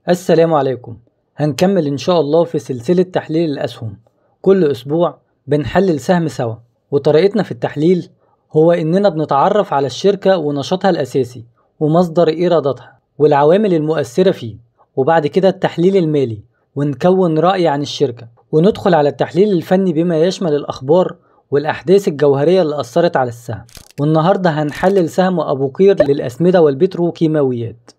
السلام عليكم. هنكمل إن شاء الله في سلسلة تحليل الأسهم. كل أسبوع بنحلل سهم سوا، وطريقتنا في التحليل هو إننا بنتعرف على الشركة ونشاطها الأساسي ومصدر إيراداتها والعوامل المؤثرة فيه، وبعد كده التحليل المالي ونكون رأي عن الشركة، وندخل على التحليل الفني بما يشمل الأخبار والأحداث الجوهرية اللي أثرت على السهم. والنهاردة هنحلل سهم أبو قير للأسمدة والبتروكيماويات.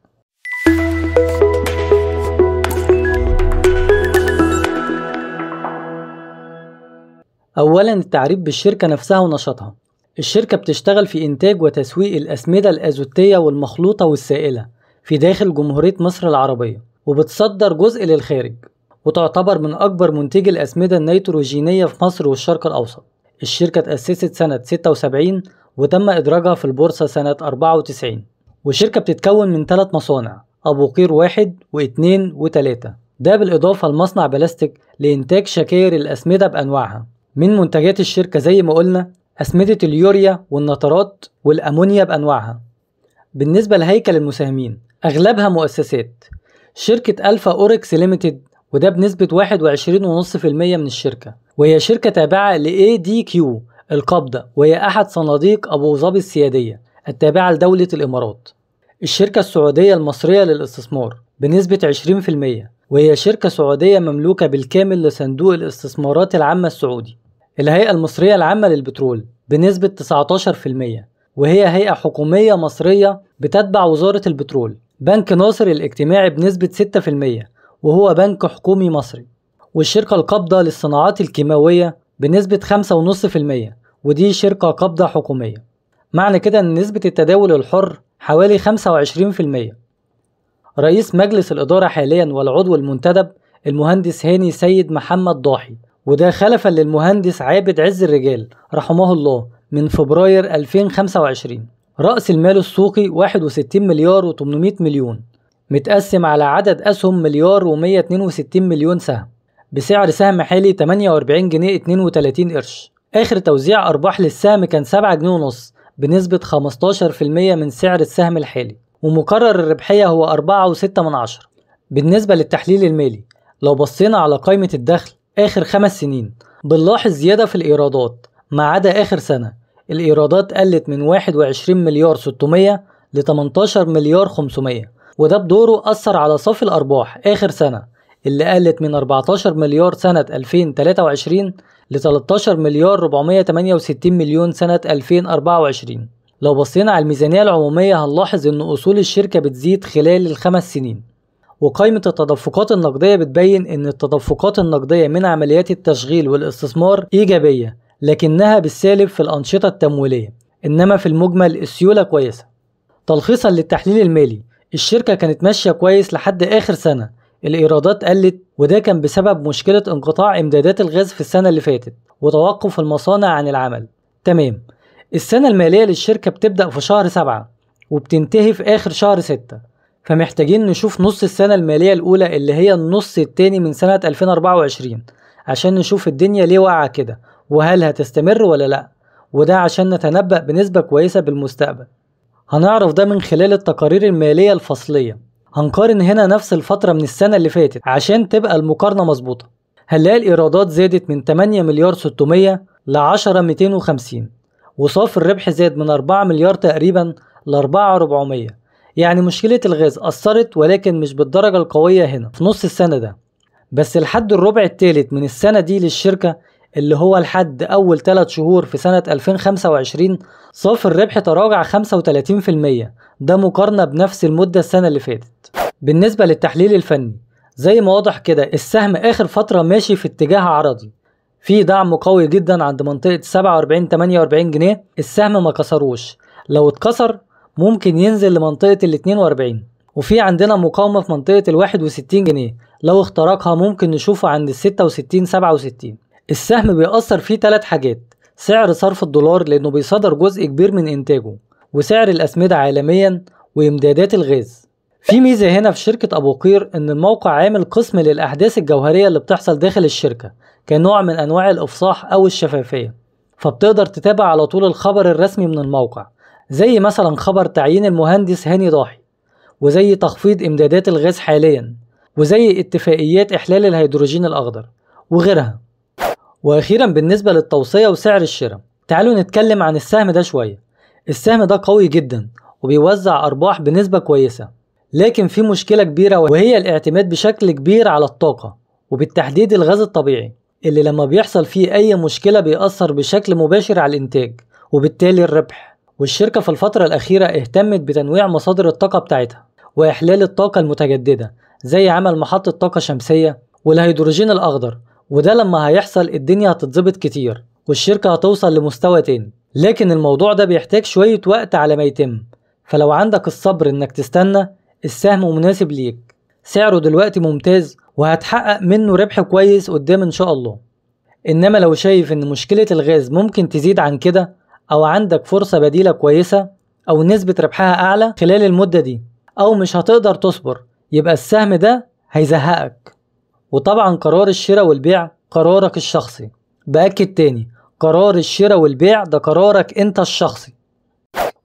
أولا التعريف بالشركة نفسها ونشاطها. الشركة بتشتغل في إنتاج وتسويق الأسمدة الأزوتية والمخلوطة والسائلة في داخل جمهورية مصر العربية، وبتصدر جزء للخارج، وتعتبر من أكبر منتجي الأسمدة النيتروجينية في مصر والشرق الأوسط. الشركة تأسست سنة 76 وتم إدراجها في البورصة سنة 94. والشركة بتتكون من 3 مصانع، أبو قير 1 و2 و3، ده بالإضافة لمصنع بلاستيك لإنتاج شكاير الأسمدة بأنواعها. من منتجات الشركة زي ما قلنا أسمدة اليوريا والنترات والأمونيا بأنواعها. بالنسبة لهيكل المساهمين أغلبها مؤسسات. شركة ألفا أوركس ليميتد، وده بنسبة 21.5% من الشركة، وهي شركة تابعة ل ADQ القابضة، وهي أحد صناديق أبو ظبي السيادية التابعة لدولة الإمارات. الشركة السعودية المصرية للاستثمار بنسبة 20%، وهي شركة سعودية مملوكة بالكامل لصندوق الاستثمارات العامة السعودي. الهيئة المصرية العامة للبترول بنسبة 19%، وهي هيئة حكومية مصرية بتتبع وزارة البترول. بنك ناصر الاجتماعي بنسبة 6%، وهو بنك حكومي مصري. والشركة القابضة للصناعات الكيماوية بنسبة 5.5%، ودي شركة قابضة حكومية. معنى كده أن نسبة التداول الحر حوالي 25%. رئيس مجلس الإدارة حاليا والعضو المنتدب المهندس هاني سيد محمد ضاحي، وده خلفا للمهندس عابد عز الرجال رحمه الله من فبراير 2025. رأس المال السوقي 61 مليار و800 مليون، متقسم على عدد أسهم مليار و162 مليون سهم، بسعر سهم حالي 48 جنيه 32 قرش. آخر توزيع أرباح للسهم كان 7.5 جنيه بنسبة 15% من سعر السهم الحالي، ومقرر الربحية هو 4.6. بالنسبة للتحليل المالي، لو بصينا على قائمة الدخل آخر 5 سنين بنلاحظ زيادة في الإيرادات، ما عدا آخر سنة الإيرادات قلت من 21 مليار 600 ل 18 مليار 500، وده بدوره أثر على صافي الأرباح آخر سنة اللي قلت من 14 مليار سنة 2023 ل 13 مليار 468 مليون سنة 2024. لو بصينا على الميزانية العمومية هنلاحظ إن أصول الشركة بتزيد خلال ال5 سنين. وقائمة التدفقات النقدية بتبين إن التدفقات النقدية من عمليات التشغيل والاستثمار إيجابية، لكنها بالسالب في الأنشطة التمويلية، إنما في المجمل السيولة كويسة. تلخيصا للتحليل المالي، الشركة كانت ماشية كويس لحد آخر سنة، الإيرادات قلت، وده كان بسبب مشكلة انقطاع إمدادات الغاز في السنة اللي فاتت وتوقف المصانع عن العمل. تمام. السنة المالية للشركة بتبدأ في شهر 7 وبتنتهي في آخر شهر 6، فمحتاجين نشوف نص السنة المالية الأولى اللي هي النص التاني من سنة 2024 عشان نشوف الدنيا ليه واقعة كده وهل هتستمر ولا لأ، وده عشان نتنبأ بنسبة كويسة بالمستقبل. هنعرف ده من خلال التقارير المالية الفصلية. هنقارن هنا نفس الفترة من السنة اللي فاتت عشان تبقى المقارنة مظبوطة. هنلاقي الإيرادات زادت من 8 مليار 600 ل 10 250، وصافي الربح زاد من 4 مليار تقريبا ل 4 400. يعني مشكلة الغاز أثرت، ولكن مش بالدرجة القوية هنا في نص السنة ده، بس لحد الربع الثالث من السنة دي للشركة اللي هو لحد أول 3 شهور في سنة 2025 صافي الربح تراجع 35%، ده مقارنة بنفس المدة السنة اللي فاتت. بالنسبة للتحليل الفني زي ما واضح كده السهم آخر فترة ماشي في اتجاه عرضي، في دعم قوي جدا عند منطقة 47-48 جنيه، السهم ما كسروش، لو اتكسر ممكن ينزل لمنطقة 42، وفي عندنا مقاومة في منطقة 61 جنيه، لو اخترقها ممكن نشوفه عند 66-67. السهم بيأثر فيه 3 حاجات: سعر صرف الدولار لأنه بيصدر جزء كبير من إنتاجه، وسعر الأسمدة عالميا، وإمدادات الغاز. في ميزة هنا في شركة أبو قير إن الموقع عامل قسم للأحداث الجوهرية اللي بتحصل داخل الشركة كنوع من أنواع الإفصاح أو الشفافية، فبتقدر تتابع على طول الخبر الرسمي من الموقع، زي مثلا خبر تعيين المهندس هاني ضاحي، وزي تخفيض إمدادات الغاز حاليا، وزي اتفاقيات إحلال الهيدروجين الأخضر وغيرها. وأخيرا بالنسبة للتوصية وسعر الشراء، تعالوا نتكلم عن السهم ده شوية. السهم ده قوي جدا وبيوزع أرباح بنسبة كويسة، لكن في مشكلة كبيرة وهي الاعتماد بشكل كبير على الطاقة، وبالتحديد الغاز الطبيعي اللي لما بيحصل فيه أي مشكلة بيأثر بشكل مباشر على الإنتاج وبالتالي الربح. والشركة في الفترة الأخيرة اهتمت بتنويع مصادر الطاقة بتاعتها وإحلال الطاقة المتجددة زي عمل محطة طاقة شمسية والهيدروجين الأخضر، وده لما هيحصل الدنيا هتتظبط كتير والشركة هتوصل لمستوى تاني. لكن الموضوع ده بيحتاج شوية وقت على ما يتم، فلو عندك الصبر انك تستنى السهم مناسب ليك، سعره دلوقتي ممتاز وهتحقق منه ربح كويس قدام ان شاء الله. انما لو شايف ان مشكلة الغاز ممكن تزيد عن كده، او عندك فرصة بديلة كويسة او نسبة ربحها اعلى خلال المدة دي، او مش هتقدر تصبر، يبقى السهم ده هيزهقك. وطبعا قرار الشراء والبيع قرارك الشخصي، بأكد تاني، قرار الشراء والبيع ده قرارك انت الشخصي.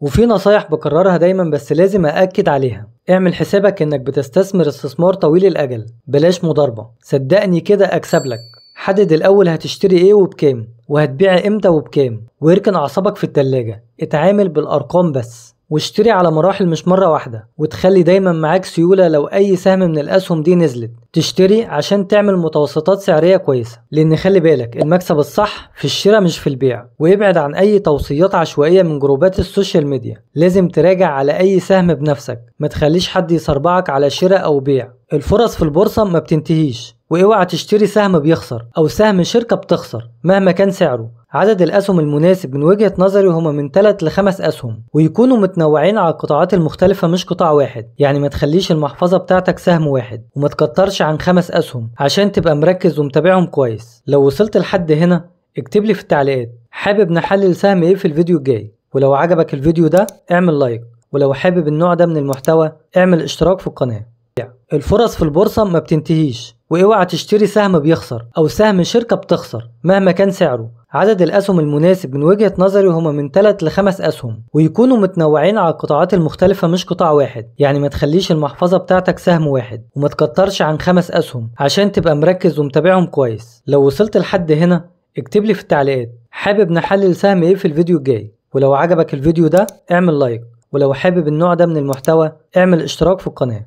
وفي نصايح بكررها دايما بس لازم أأكد عليها، اعمل حسابك انك بتستثمر استثمار طويل الأجل، بلاش مضاربة، صدقني كده أكسب لك. حدد الأول هتشتري ايه وبكام، وهتبيع امتى وبكام، واركن أعصابك في التلاجة، اتعامل بالأرقام بس، واشتري على مراحل مش مرة واحدة، وتخلي دايما معاك سيولة لو أي سهم من الأسهم دي نزلت تشتري عشان تعمل متوسطات سعرية كويسة، لأن خلي بالك المكسب الصح في الشراء مش في البيع. وابعد عن أي توصيات عشوائية من جروبات ال social media، لازم تراجع على أي سهم بنفسك، ما تخليش حد يصربعك على شراء أو بيع. الفرص في البورصة ما بتنتهيش، واوعى تشتري سهم بيخسر أو سهم شركة بتخسر مهما كان سعره. عدد الأسهم المناسب من وجهة نظري هما من 3 ل 5 أسهم، ويكونوا متنوعين على القطاعات المختلفة مش قطاع واحد، يعني ما تخليش المحفظة بتاعتك سهم واحد، وما تكترش عن 5 أسهم عشان تبقى مركز ومتابعهم كويس. لو وصلت لحد هنا اكتب لي في التعليقات حابب نحلل سهم ايه في الفيديو الجاي، ولو عجبك الفيديو ده اعمل لايك، ولو حابب النوع ده من المحتوى اعمل اشتراك في القناة. الفرص في البورصة ما بتنتهيش، واوعى تشتري سهم بيخسر أو سهم شركة بتخسر مهما كان سعره. عدد الأسهم المناسب من وجهة نظري هما من 3 ل 5 أسهم، ويكونوا متنوعين على القطاعات المختلفة مش قطاع واحد، يعني ما تخليش المحفظة بتاعتك سهم واحد، وما تكترش عن 5 أسهم عشان تبقى مركز ومتابعهم كويس. لو وصلت لحد هنا اكتب لي في التعليقات حابب نحلل سهم ايه في الفيديو الجاي، ولو عجبك الفيديو ده اعمل لايك، ولو حابب النوع ده من المحتوى اعمل اشتراك في القناة.